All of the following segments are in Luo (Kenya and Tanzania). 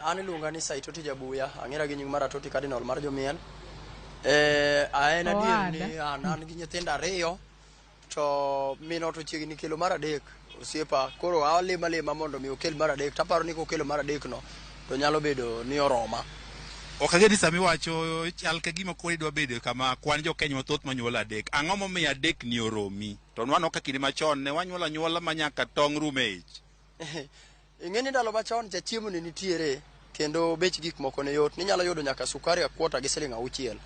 An iluonga ni Saitoti Jabuya, ang'era gi nying mar Atoti Cardinal mar Jomiel. Eh, en adier ni an gi nyithindo ariyo to min ot ochiegni kelo mar adek osiepa koro alemo alema mondo mi okel mar adek to aparo ni kokelo mar adek no to nyalo bedo ni oroma. Ok ang'e ni sama iwacho chal ka gima koro idwa bedo kama kwan jo Kenya mathoth manyuolo adek. Ang'o momiyo adek ni oromi? To nwaneno ka kinde machon ne wanyuolo anyuola ma nyaka tong' rum e ich. Ing'e ni ndalo machon cha chiemo ne nitiere kendo bech gik moko ne yot. Ninyalo yudo nyaka sukari akwota gi siling 6.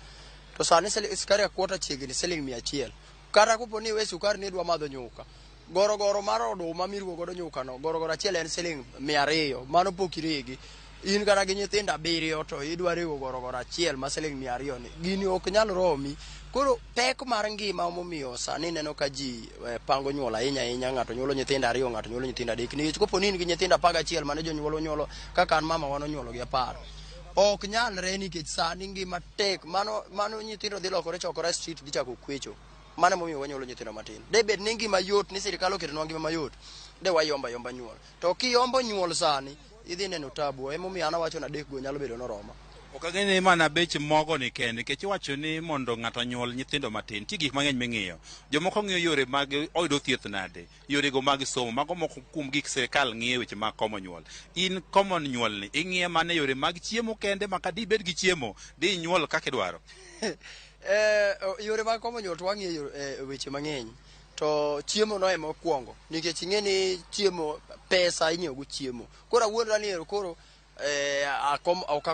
To sani sukari akwota chiegni siling 100. Kata kopo ni iwe sukari ni idwa madho nyuka. Gorogoro mar oduma miruwo godo nyuka no, gorogoro achiel en siling 200. Mano pok iregi. In kata gi nyithindo 7 to idwa rego gorogoro achiel ma siling 200 ni. Gini ok nyal romi. Koro pek mar ngima momiyo sani ineno ka ji pango nyuol ahinya ahinya, ng'ato nyuolo nyithindo 2, ng'ato nyuolo nyithindo 3. Nikech kopo ni in gi nyithindo 11 mane jonyuol onyuolo kaka an mama wa nonyuolo gi 10. Ok nyalre nikech sani ngima tek. Mano nyithindo dhi lokore chokore e street dhi chako kwecho. Mano emomiyo wanyuolo nyithindo matin. De bed ni ngima yot, ni sirikal oketonwa ngima mayot, de wayombo ayomba nyuol. To kiyombo nyuol sani, idhi neno tabu. Emomiyo an awacho ni 3 go nyalo bedo noroma. Ok ang'e ni mana bech mogo ni kende, nikech iwacho ni mondo ng'ato onyuol nyithindo matin, nitie gik mang'eny ming'iyo. Jomoko ng'iyo yore mag oyudo thieth nade, yorego mag somo, mago moko kuom gik sirikal ng'iyo weche mag komo nyuol. In komo nyuol ni, ing'iye mana yore mag chiemo kende, ma ka dibed gi chiemo, di nyuol kaka idwaro. Yore mag komo nyuol to wang'iyo weche mang'eny. To chiemo no ema okwongo, nikech ing'e ni chiemo, pesa inyiewo go chiemo. Koro awuondra ni ero koro ok